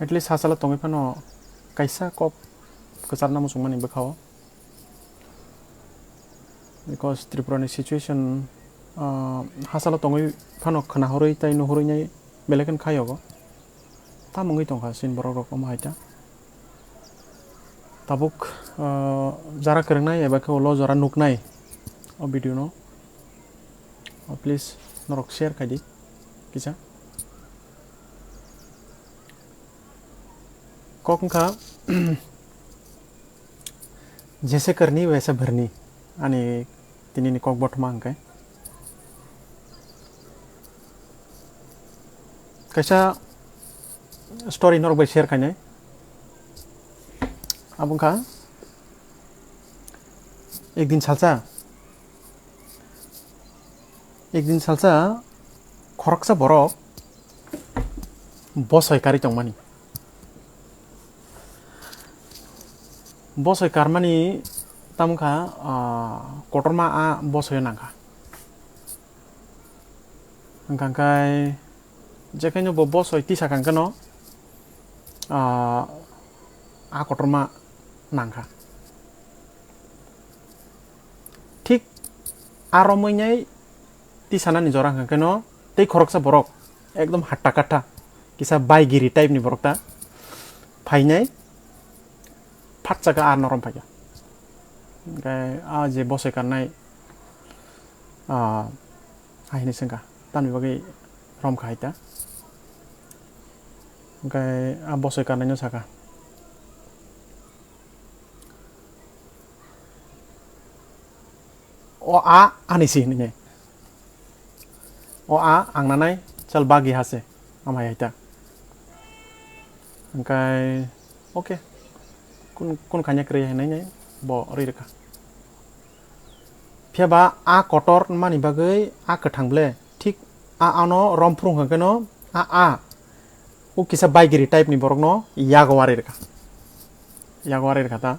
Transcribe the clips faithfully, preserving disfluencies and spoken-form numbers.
At least hachalo tongwi phano kaisa kok kwcharna muchungmani bwkhao. Because Tripura ni situation, ah, hachalo tongwi phano khwnahorwi tei nuhorwi nai belai kheno khayogo. Tamo wngwi tongkha chini borok rok omo hai ta. Tabuk, ah, jara kwrwngnai eba khe ulo jara nuknai o video no, oh, please norok share khai di kisa. Kok wngkha, jese karni wese bharni, ani tini ni kok bothoma hwnkhe. Kaisa story norok bai share khainai. Abo wngkha, ekdin salsa, ekdin salsa khoroksa borok bosoi karwi tongmani. Bosoi karmani tamo kha, ah, kotorma a bosoi nangkha. Hwnkha khe jekhaino bo bosoi tisa kangkheno, ah, a kotorma nangkha. Thik a romwi nai tisanani jora hwnkha kheno tei khoroksa borok ekdom hatta katta kisa baigiri type ni borok ta phainai phatsa khe ar norom phaikha. Hwnkhe a je bosoi karnai, ah, hai hinwi swngkha, "Tamni bagwi romkha hai ta?" Hwnkhe a bosoi karnaino sakha, "O a ani si," hinwi. "O a ang nanai chal bagi hase amai hai ta." Hwnkhe, okay. Kun, kun khanya kwrwi hinwi nai bo rwi rwkha. Phiya ba a kotor mani bagwi a kwthang ble, thik a ano rom phurung hwnkhe no a, a o kisa baigiri type ni borok no yago wari rwkha. Yago wari rwkha ta.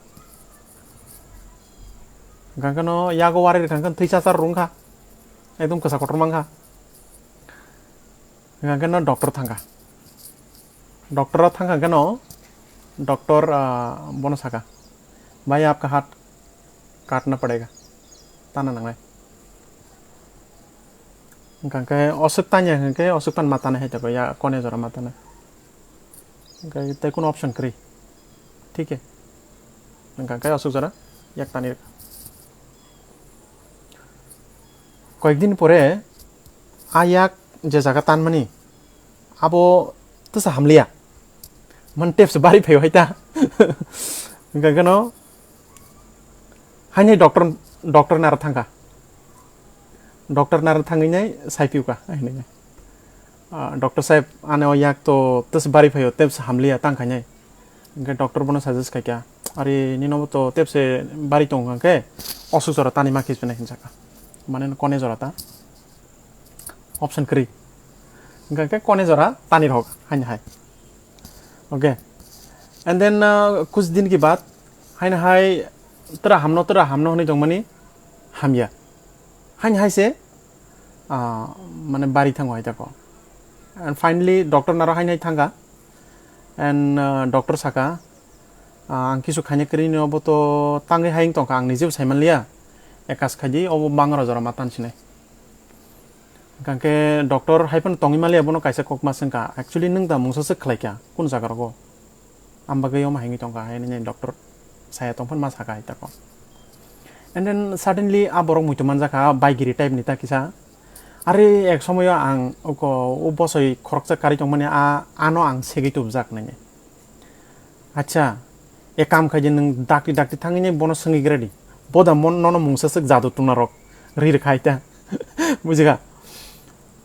Hwnkhe no yago wari rwkha hwnkhe thwi chachar rwngkha. Ekdom kwsa kotor mankha. Hwnkhe no doctor thangkha. Doctor o thangkha hwnkhe no doctor, ah, bono saka, "Bhai, aapka haath kaatna padega, tana nangnai." Hwnkhe oswk tanya hwnkhe oswk pan ma tanai hai tako, ya kone jora ma tanai. Hwnkhe tei kuno option kwrwi. Thik khe. Hwnkhe oswk jora yak tani rwkha. Koyek din pore a yak je jaga tanmani, abo twsa hamliya. Man tepse bari phaio hai ta. Hwnkhe no haini doctor, doctor naro thangkha. Doctor naro thangwi nai sai piuka, haini nai. "Ah, doctor saheb, ano yak to tepse bari phaio, tepse hamliya tang khainai." Hwnkhe doctor bono suggest khaikha, "Are, nino bo to tepse bari tong hwnkhe oswk jora tani ma khe hinwi hinjaka." Mane kone jora ta option kwrwi. Hwnkhe kone jora tani rok haini hai. Okay. And then, uh, kuch din ki baad haini hai tra hamno, tra hamno hwnwi tongmani hamya. Haini hai se, ah, mane bari thango hai tako. And finally doctor naro haini hai thangkha. And, ah, doctor saka, "Ah, ang kisu khaina kwrwi no bo to tangwi hayung tongkha, ang nijebo saimanliya. Ekas khaidi obo bangaro jora ma tansinai." Hwnkhe doctor hai phano tongwi manliya, bono kaisa kok ma swngkha, "Actually nwng da mungsa swk khlaikha, kun jaga rogo?" Am bagwi omo hai wngwi tongkha, hai nini doctor saya tong phano ma sakha hai tako. And then suddenly a borok muitu manjakha, baigiri type ni ta kisa. Are ek somoyo ang uko, o bosoi khoroksa karwi tongmani a, ano ang segwi tubujak nini. Acha, ek kam khaidi nwng dakti dakti thangwi nai bono swngwi gredi. Boda mon nono mungsa swk jadu tuna rok ri rwkha hai ta. Bujikha?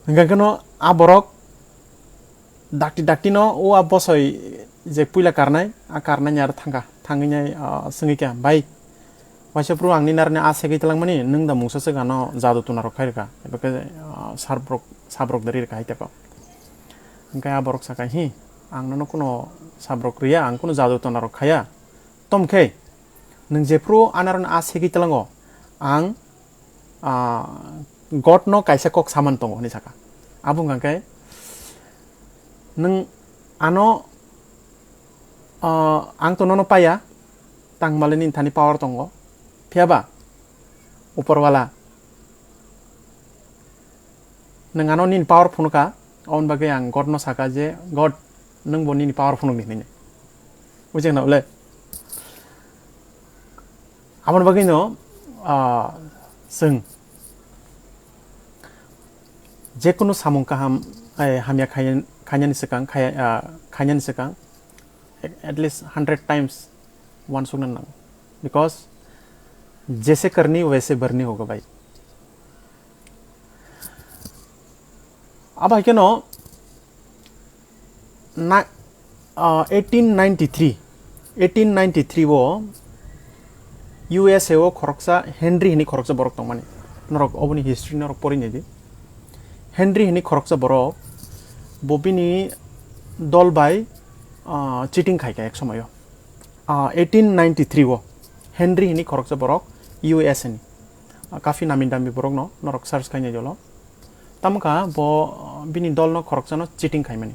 Hwnkhe no a borok dakti dakti no o a bosoi je puila karnai, a karnai ni aro thangkha, thangwi nai, ah, swngwi kha, "Bai, waisa phuru ang ni narwkni a segwi twlangmani, nwng da mungsa swk ano jadu tuna rok khai rwkha, eba khe, ah, sabrok, sabrok da ri rwkha hai tako." Hwnkhe a borok sakha, "Hi, ang nono kuno sabrok riya, ang kuno jadu tuna rok khaya. Tom khe, nwng jephuru a narwkni a segwi twlango, ang ah, God no kaisa kok saman tongo hinwi saka. Abo wngkha khe, nwng ano Ah, ang to nono paya, tang male nini thani power tongo. Phiya ba, Uporwala, nwng ano nini power phunukha, aboni bagwi ang God no saka je, "God, nwng bo nini power phunukdi," hinwi. Bujikha na ule? Aboni bagwi no, ah, chwng jekunu samung kaham, eh, hamya khaina-, khainani swkang, khai-, ah, khainani swkang, at least hundred times uansukna nango. Because जैसे करनी वैसे भरनी होगा भाई. Abo hai kheno na, ah, eighteen ninety-three, eighteen ninety-three o U S A o khoroksa Henry hinwi khoroksa borok tongmani. Norok oboni history norok pori naidi. Henry hinwi khoroksa borok bo bini dol bai, ah, cheating khaikha ek somoyo. Ah, eighteen ninety-three o Henry hinwi khoroksa borok U S A ni. Ah, kafi nami dami borok no norok search khainai jolo. Tamo kha bo, ah, bini dol no khoroksa no cheating khaimani.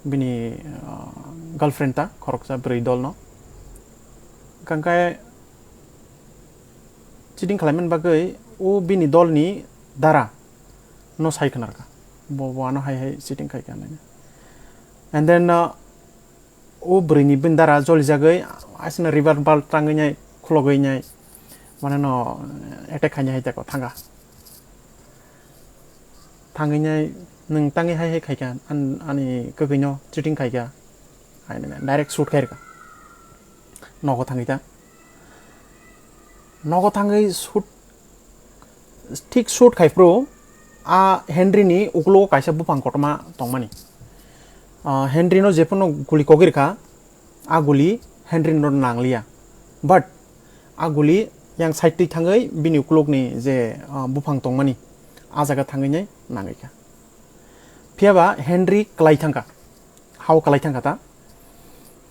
Bini, ah, girlfriend ta khoroksa bwrwi dol no. Kangkai cheating khlaimani bagwi o bini dol ni dara no sai khwnarkha. Bo, bo ano hai hai cheating khaikha hinwi. And then, ah, o bwrwini bini dara jolijagwi aswkno revolver tangwi nai khulogwi nai, mane no attack khainai hai tei thanga. Thangwi nai nwng tangwi hai hai khaikha, an-, ani kwgwino cheating khaikha, hai nai direct shoot khairwkha. Nogo thangwi ta. Nogo thangwi shoot, thik shoot khai phuru a Henry ni uklogo kaisa buphang kotorma tongmani. Ah, Henry no jephuru guli kogwi rwkha, a guli Henry no nangliya. But a guli yang side twi thangwi bini uklogni je, ah, buphang tongmani, a jaga thangwi nai nangwi kha. Phiya ba Henry kwlai thangkha. Hao kwlai thangkha ta.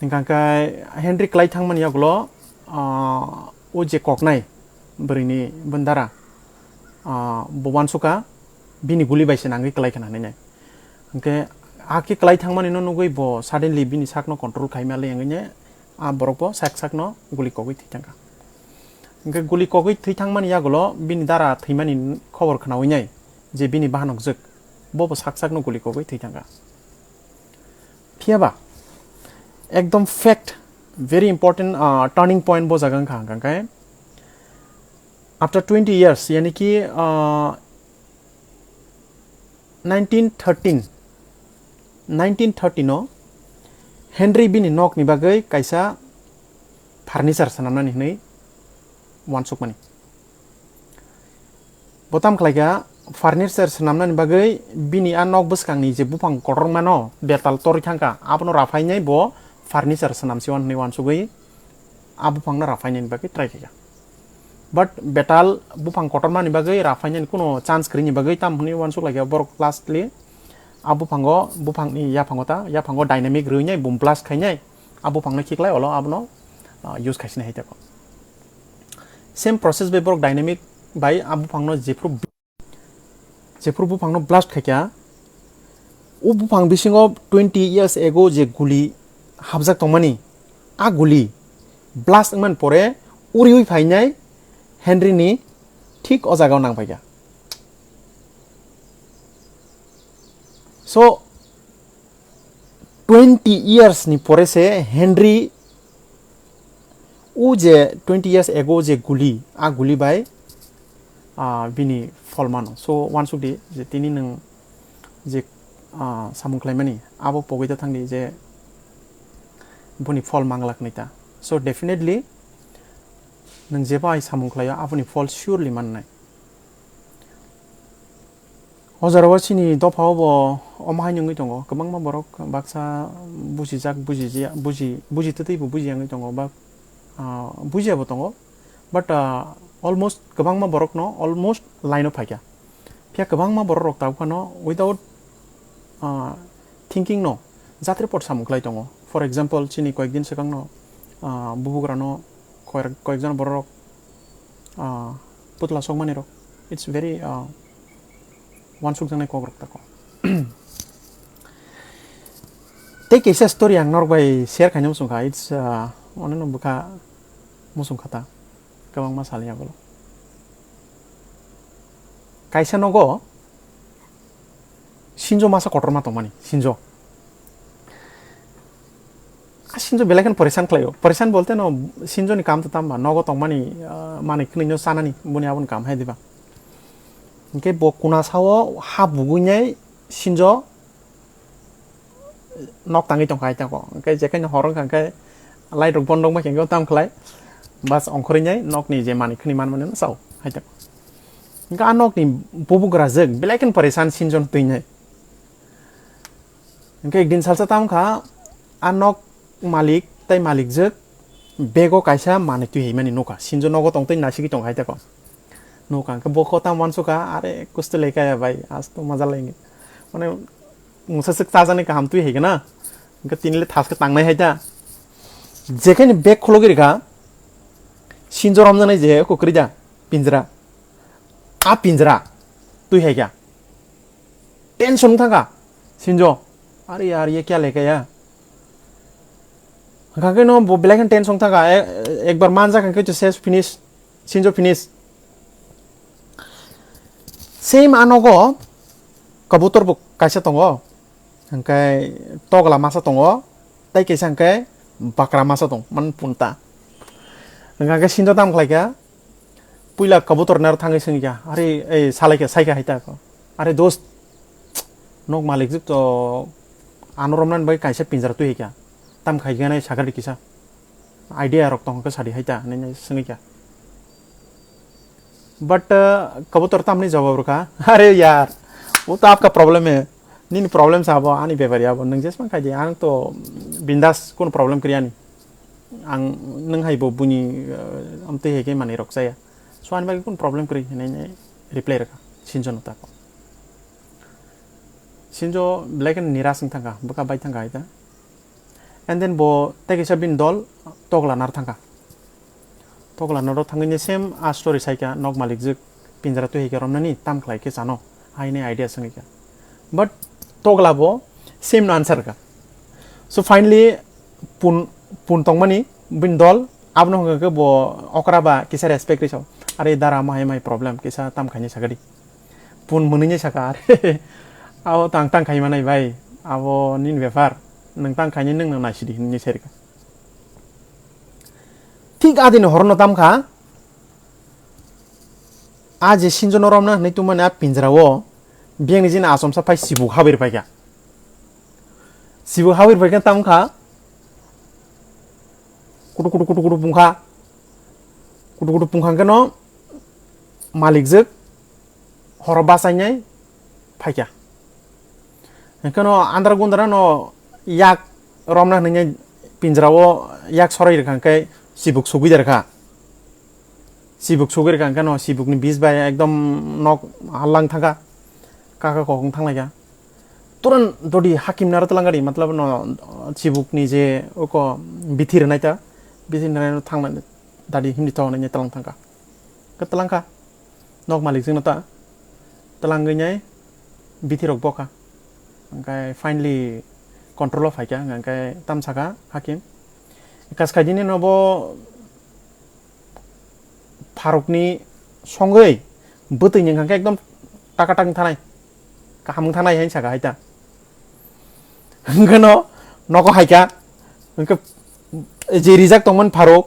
Hingkha khe Henry kwlai thangmani yagulo, ah, o je koknai bwrwini bini dara, ah, bo uansukha bini guli bai se nangwi kwlai khna hinwi nai. Hingkhe a khe kwlai thangmani no nugwi bo suddenly bini sakno control khai mali wngwi nai a borok bo sak sakno guli kogwi thwi thangkha. Hingkhe guli kogwi thwi thangmani yagulo bini dara thwimani khobor khnawi nai je bini bahanok jwk, bo bo sak sakno guli kogwi thwi thangkha. Phiya ba ekdom fact, very important, ah, turning point bo jaga wngkha, hingkha khe after twenty years, yani ki, ah, nineteen thirteen, nineteen thirteen o Henry bini nokni bagwi kaisa furniture swnamnani hinwi uansukmani. Bo tamo khlaikha, furniture swnamnani bagwi bini a nok bwskangni je buphang kotormano betal torwi thangkha, abono raphainai bo furniture swnamsiwan hinwi uansugwi a buphangno raphainani bagwi try khaikha. But betal buphang kotormani bagwi raphainani kuno chance kwrwini bagwi tamo hinwi uansuk laikha borok lastly a buphango, buphangni yaphango ta, yaphango dynamic rwinai bum blast khainai, a buphangno khiklai olo abono, ah, use khaisinai hai tei ko. Same process bai borok dynamic bai a buphangno jephru, jephru buphangno blast khaikha, o buphang bisingo twenty years ago je guli hapjak tongmani, a guli blast wngmani pore uriui phainai Henry ni thik o jagao nang phaikha. So, twenty years ni pore se Henry o je twenty years ago je guli, a guli bai, ah, bini phol mano. So, uansuk di je tini nwng je, ah, samung khlaimani, abo pogwi ta thang di je boni phol manglak nai ta. So, definitely nwng jeba ai samung khlaio, aboni phol surely mannai. O jora o chini dopha o bo omo hai wngwi tongo, kwbangma borok baksa bujijak, bujijya, buji, buji twtwi bo bujiya wngwi tongo, ba, ah, bujiya bo tongo, but, ah, almost kwbangma borok no almost line o phaikha. Phiya kwbangma borok rok tabuk phano without, ah, thinking no jatri pot samung khlai tongo. For example, chini koyek din swkang no, ah, bubugra no koyek, koyek jon borok rok, ah, putla sokmani rok. It's very, ah, uansukjaknai kok rok tako. Tei kaisa story ang norok bai share khaina muchung kha, it's, uh, oneno bwkha muchung kha ta, kwbangma sal yagulo. Kaisa nogo sinjo masa kotorma tongmani, sinjo. A sinjo belai kheno poresan khlaio. Poresan bolte no sinjo ni kam to tamba, nogo tongmani, ah, manwi khwnwi no chanani, boni aboni kam hai diba. Hinkhe bo kuna sao ha bugui nai sinjo nok tangwi tongkha hai tako. Hinkhe jekhai no hor wngkha hinkhe light rok bondo wngma khe tam khlai. Bas ongkhorwi nai nokni je manwi khwnwi manmani no sao hai tako. Hinkhe a nokni bubugra jwk belai kheno poresan sinjo no twi nai. Hinkhe ekdin salsa tam kha, a nok malik tei malikjwk bego kaisa manwi twi hai mani nukha. Sinjo nogo tong tei naisingwi tong hai tako. Nukha hinkhe bo kho tam uansukha, "Are, kustu lekha ya bhai, asto maja lai." Mane, mungsa swk chajaknai kaham twi hai gana. Hinkhe tini le thaskhe tangnai hai ta. Jekhai ni beg khulugwi rikha, sinjo romjaknai je kwkrwi da, pinjra. A pinjra twi hai kha. Tension wng thangkha sinjo. "Are yaar, ye kya lekha ya?" Hwnkha khe no bo belai kheno tension thangkha. E-, ekbar manjak hinkhe to ses finish, sinjo finish. Same a nogo kabutor bo kaisa tongo. Hinkhe togla masa tongo. Tei kaisa hinkhe bakra masa tong, man punta. Hwnkha khe sinjo tam khlai kha. Puila kabutor naro thangwi swngwi kha, "Are, ei, salai kha, sai kha," hai ta ko. "Are, dost, nok malik jwk to ano romnani bai kaisa pinjra twi hai kha. Tam khai khe nai sakha di kisa. Idea rok tong khe sadi hai ta," hinwi swngwi kha. But, uh, kabutor tamni jawab rwkha, "Are yaar, wo to apka problem hai. Nini problem sa abo, ani bepar ya abo. Nwng jesma khai di, ang to bindas, kono problem kwrwi ani." Ang nwng hai bo buini, uh, amtwi hai khe manwi rok chaya. So ani bagwi kun problem kwrwi hinwi nai reply rwkha Sinjo no tako. Sinjo belai kheno niras wng thangkha, bwkha bai thangkha hai ta. And then bo tei kaisa bini dol togla nar thangkha. Togla naro thangwi ni same a story saikha, nok malik jwk pinjra twi hai khe romnani tam khlai khe chano, haini idea swngwi kha. But togla bo same no answer kha. So finally pun, pun tongmani bini dol abono hwnkha khe bo okra ba kisa respect rwi sao. Are dara mo hai mai problem kisa tam khaini sakadi. Pun mwnwi ni sakha, "Are, abo tang tang khai manai bai, abo nini bepar, nwng tang khaini nwng no naisidi," hinwi sai rwkha. Thik adini horono tam kha, a je sinjono romna hinwi tongmani a pinjra o biyangni jini achomsa phai sibuk habwi rwphaikha. Sibuk habwi rwphaikhe tam kha, kutu kutu kutu kutu pungkha. Kutu kutu pungkha hwnkhe no malik jwk horo bachainai phaikha. Hwnkhe no andra gundra no yak romna hinwi pinjra o yak sorai rwkha hwnkhe sibuk sugwi da rwkha. Sibuk sugwi rwkha hwnkhe no sibuk ni bis bai ekdom nok hallang thangkha. Kaka kokong thanglaikha. Turan dodi hakim naro twlang gari, matlab no, sibuk ni je oko bithi rwnai ta, bithi rwnai no thangna dadi himdi to nai twlang thangkha. Ke twlang kha. Nok malik jwkno ta twlangwi nai bithi rok bokha. Hwnkhe finally control o phaikha, hwnkhe tam sakha hakim. Kas khaidini no bo pharukni songwi bwtwi ni hwnkhe ekdom taka tak wng thanai, kaham wng thanai hai saka hai ta. Hwnkhe no nogo hai kha, hwnkhe je rijak tongmani pharuk,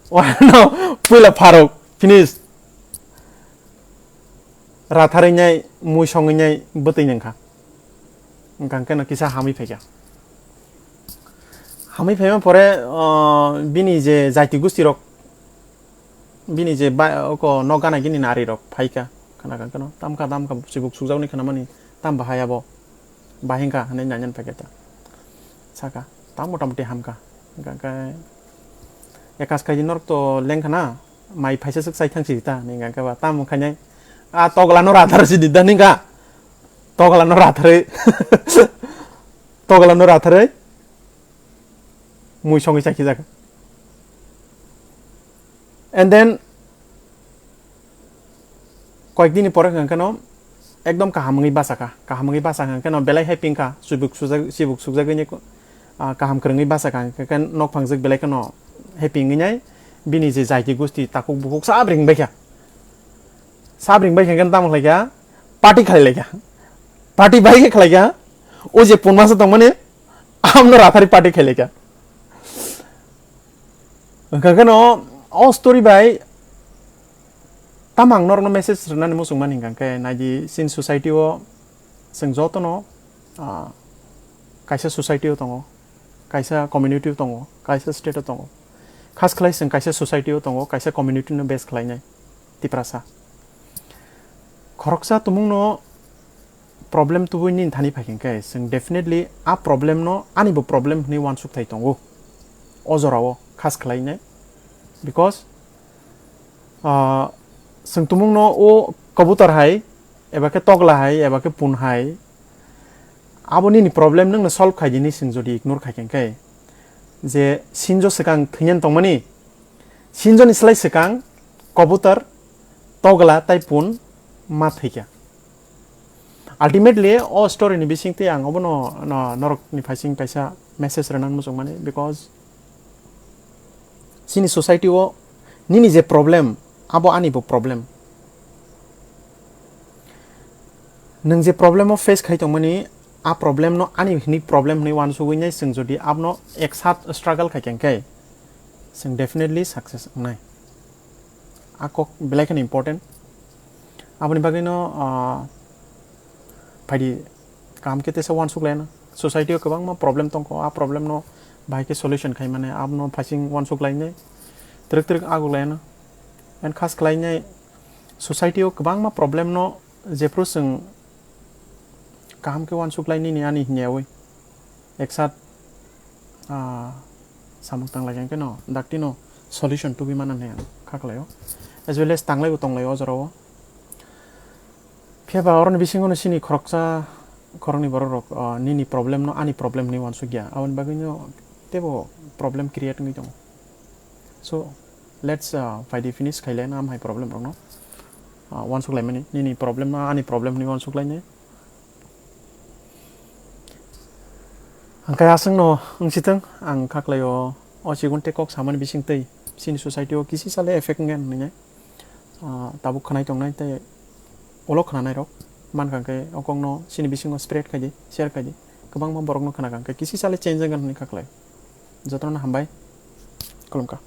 wano puila pharuk finish. Ratharwi nai, mui songwi nai bwtwi nangkha. Hwnkha hwnkhe no kisa hamwi phaikha. Hamwi phaima pore, o, bini je jaiti gusti rok, bini je ba-, oko nok gana gini nari rok phaikha. Khana kha kheno, tamkha, tamkha, sibuk sukjaknai khwnamani, tam bahai abo. Bahai wngkha hinwi nainani phaikha ta. Sakha, tam motamoti hamkha. Hwnkha khe, ekas khaidi norok to lengkha na, mai phaisa swk chai thang sidi ta, hinwi hwnkha khe ba, tamo khainai, a togla no rathar sidi da hinwi hwnkha. Togla no ratharwi, togla no ratharwi, mui songwi chai khijak. And then, koyek dini pore hwnkha kheno, Ekdom kaham wngwi bachakha, kaham wngwi bachakha hwnkhe no belai happy wngkha, chibuk sujak, chibuk sukjagwi ni, ah, kaham kwrwngwi bachakha hwnkhe nok phangjak belai kheno happy wngwi nai, bini je jaiti gosti takhuk bukhuk sab ringbaikha, sab ringbaikha hwnkhe tamo khlaikha, party khlailaikha, party bai khe khlaikha, o je punmasa tongmani amno rathari party khlailaikha. Hwnkha kheno o story bai tamo ang norokno message rwnani muchungmani hwnkha khe, naidi chini society o chwng jotono, ah, kaisa society o tongo, kaisa community o tongo, kaisa state o tongo. Khas khlai chwng kaisa society o tongo, kaisa community no base khlainai Tiprasa. Khoroksa tumungno problem tubui nini thani phai khe, chwng definitely a problem no ani bo problem hwnwi uansuk thai tongo. O jora o khas khlai nai. Because, ah, chwng tumung no o kabutar hai, eba khe togla hai, eba khe pun hai, abo nini problem nwng no solve khai di hwnwi chwng jodi ignore khai khe, je sinjo swkang thwinani tongmani, sinjo ni slai swkang kabutar, togla tai pun ma thwikha. Ultimately, o story ni bising twi ang obono, no, norok ni phaising kaisa message rwna muchung mani, because chini society o nini je problem, abo ani bo problem. Nwng je problem o face khai tongmani, a problem no ani hwnwi problem hwnwi uansugwi nai chwng jodi abono ek sat struggle khai khe, chwng definitely success wngnai. A kok belai kheno important. Aboni bagwi no, ah, phaidi kaham khe tesa uansuk laina. Society o kwbangma problem tongkho, a problem no bahai khe solution khai mane, abono phaising uansuk lainai, twrwk twrwk aguk laina. And khas khlainai society o kwbangma problem no jephru chwng kaham khe uansuk lai nini ani hwnyawi. Ek sat, ah, samung tang lai khe no dakti no solution tubui mana hwnwi ang kha khlaio. As well as tanglaibo tonglaio o jorao. Phiya ba oroni bisingo no chini khoroksa khoroknwi borok rok, ah, nini problem no ani problem hwnwi uansukya. Aboni bagwi no teibo problem create wngwi tongo. So, let's, ah, phaidi finish khaile na amhai problem rokno, ah, uansuk laimani. Nini problem no ani problem hwnwi uansuk lainai. Hwnkhe aswkno wngsithwng, ang kha khlaio o sigun tei kok samani bising twi chini society o kisi sale effect wngya hwnwi, ah, tabuk khwnai tongnai tei ulo khwnanai rok mankha khe o kokno chini bisingo spread khai di, share khai di, kwbangma borokno khna kha khe kisi sale change wngya hwnwi kha khlai. Jotono hambai, khulumkha.